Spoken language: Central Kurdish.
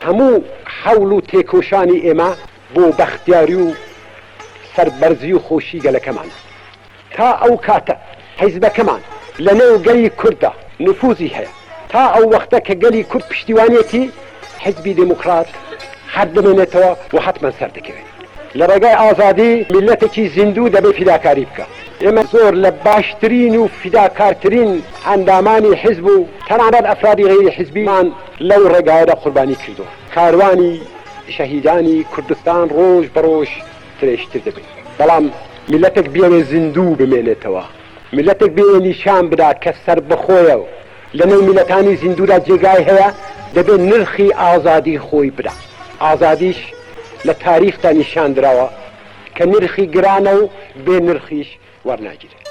هەموو حەوڵ و تێکۆشانی ئێمە بۆ بەختیاری و سەربەرزی و خۆشی گەلەکەمانە. تا ئەو کاتە حیزبەکەمان لە نێو گەلی کورددا نفوزی هەیە، تا ئەو وەختە کە گەلی کورد پشتیوانیەتی، حیزبی دێموکڕات هەر دەمێنێتەوە و حەتمەن سەردەکەوێت. لە ڕێگای ئازادی میللەتێکی زیندوو دەبێ فیداکاری بکا. ئێمە زۆر لە باشترین و فیداکارترین ئەندامانی حیزب و تەنانەت ئەفرادی غەیری حیزبیمان لەو ڕێگایەدا قوربانی کردووە. کاروانی شەهیدانی کوردستان ڕۆژ بە ڕۆژ درێژتر دەبێت. بەڵام میللەتێک بیەوێ زیندوو بمێنێتەوە، میللەتێک بیەوێ نیشان بدا کە سەربەخۆیە و لە نێو میللەتانی زیندوودا جێگای هەیە، دەبێ نرخی ئازادی خۆی بدا. ئازادیش لە تاریخدا نیشان دراوە کە نرخی گرانە و بێ نرخیش وەرناگیرێ.